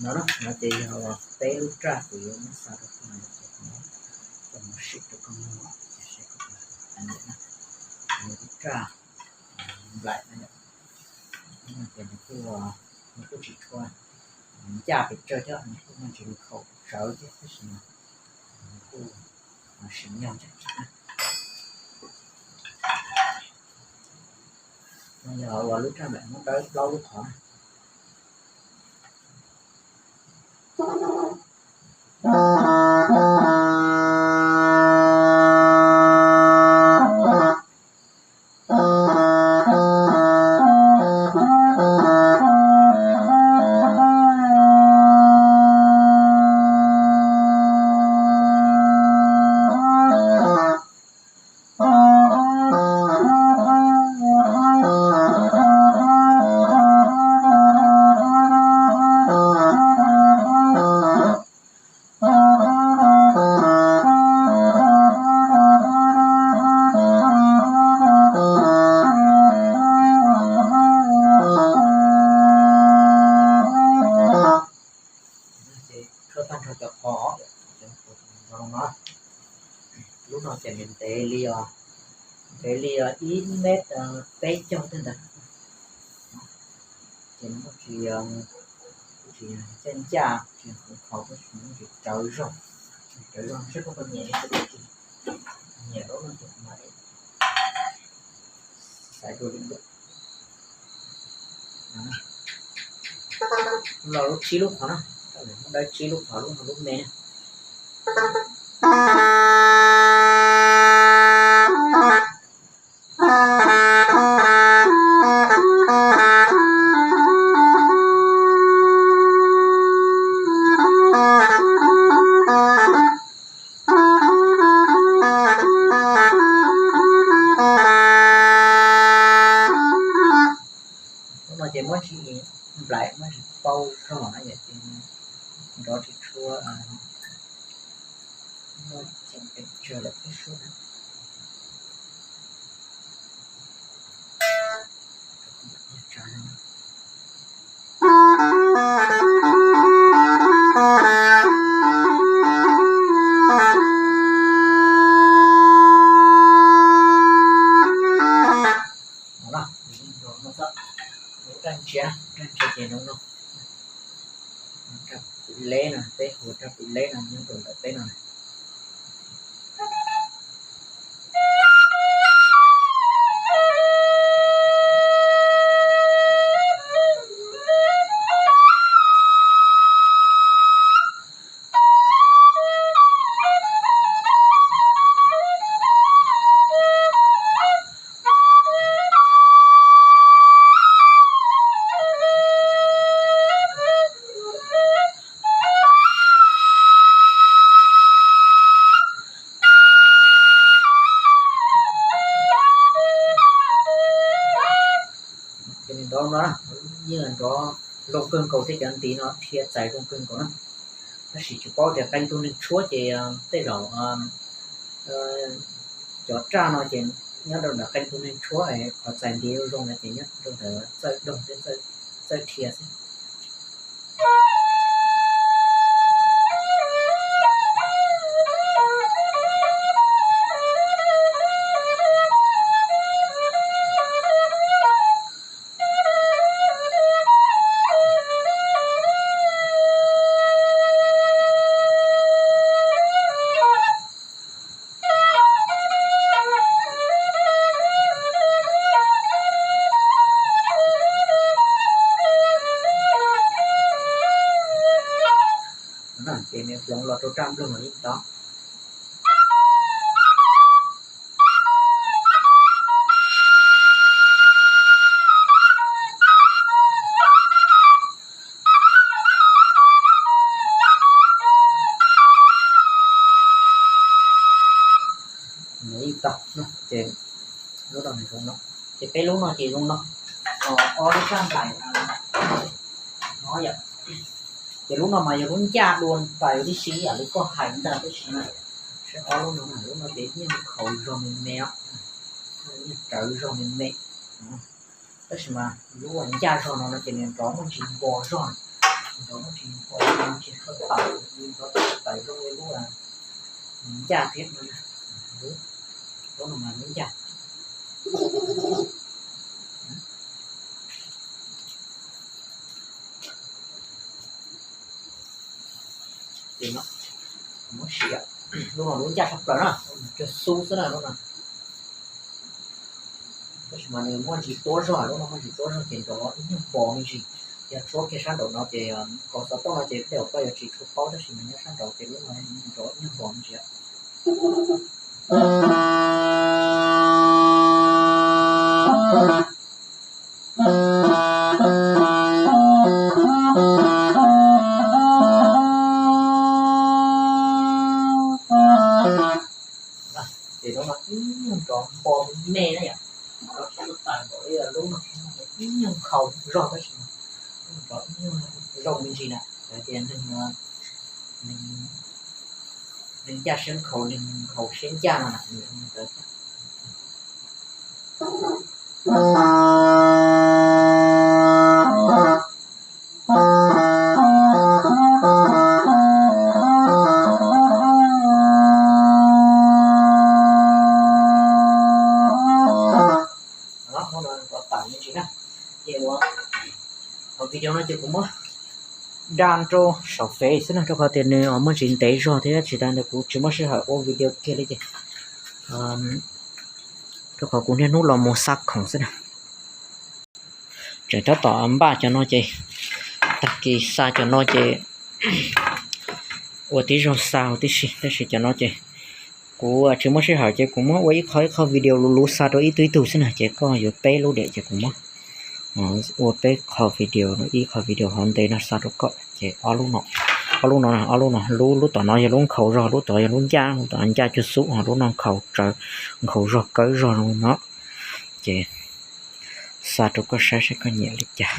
No na, no ces yog peb lub raj kuv yuav muab xa rau koj, ces kuv sim rau koj mloog, ces seb koj puas nyiam na. Lub raj nplaim no, ces nws kuj, nws kuj tsis tshua ncaj pes tsawg thiab, nws kuj muaj ntsis khaus tsawv thiab, tab sis nws kuj sim nyog ntshai na. No yog uas lub raj nplaim muab dawb plaub lub qhov na. Ces tshuab tag nrho cov qhov, no, lub no ces nws ntev li, ntev li ib mev peb caug tej ntawd. Ces nws tsis, tsis ncaj ncaj, tsis huv qhov, tab sis nws tsis tsawv zog, tsis tsawv zog, seb koj puas nyiam li, koj puas tsis nyiam lub no ces mam li xaiv dua li ntawd. Los lub tsib lub qhov na, muab dawb tsib lub qhov, lub no lub me na. Lub no ces muab ntsis nplaim, muab ntsis paub zog na yom, ces nrov tsis tshua muaj ceem pes tsawg lawm thiab sub na. Raj ntsia, raj ntsia ces no no, raj pwm leb no, peb hu raj pwm leb no nyob rau ntawm peb no. Ces nws nrov no, yeej nrov zoo kawg nkaus thiab, cov ntiv no dhia txais zoo kawg nkaus na. Tab sis tsis paub tias qee tus neeg tshuab ces tej zaum cov raj no ces nyob rau ntawm qee tus neeg tshuab qhov txais ntiv zoo no ces nyob rau ntawm txawj doog thiab txawj dhia xwb. Ces nws hloov los rau raj nploog no ib tog. Ib tog no ces lub no, ces peb lub no ces zoo no, ob lub raj nplaim no yom. Ces lub no mas yog lub ncaj dua nplaim tib si ib yam li koj hais ntag, tab sis seb ob lub no, lub no ces yeej khaus zog me me os, yeej rawv zog me me. Tab sis mas lub ncaj zog no no ces nws nrov muaj ntsis npo zog. Nrov muaj tsis pom, tsis khaws pam, nrov tsis pam zoo li lub ncaj thiab no. Lub no mas lub ncaj. Ces no, muab siv, lub no lub ncaj tshaj plaws na, cog xub xwb na lub no. Tab sis mas nws muaj ntsis tuab zog, lub no muaj ntsis tuab zog ces nrov ib nyuag npos me ntsis. Yog tshuab kiag sab nraum no ces, qhov xov tooj no ces tej zaum koj yuav tsis tshua paub, tab sis mas nyob sab nraud ces lub no nrov ib nyuag npos me ntsis. Ces lub no ib nyuag nrov npo me me na yom, nrov tsis tshua tas npaum li lub no, ib nyuag nkhaus zog tab sis nrov ib nyuag zoo me ntsis na, hais tias neeg ncaj siab nkhaus, neeg nkhaus siab ncaj no na. Ces ua, qhov video no ces kuv muab daj rau saum fev xwb na, rau qhov tias nws muaj ntsis ntev zog thiab tsis tas ntawd kuv tsis muaj sij hawm ua video kiag li ces, rau qhov kuv niaj hnub los mus xa khoom xwb na. Tseem tab tom npaj cov no ces, tag kis xa cov no ces ua tib zaug xa huv tib si, tab sis cov no ces kuv tsis muaj sij hawm ces kuv muab ua ib qho ib qho video luv luv xa rau ib tug ib tug xwb na, ces koj yuav peb lub diam ces kuv muab ua peb qho video, ib qho video hov ntev no xa rau koj ces ob lub no, ob lub no, ob lub no, lub, lub tom no yog lub nkhaus zog, lub tod yog lub ncaj, lub tom ncaj cuag xub, ho lub no nkhaus tsawv, nkhaus zog kawg zog no. Ces xa rau koj saib saib koj nyiam li cas.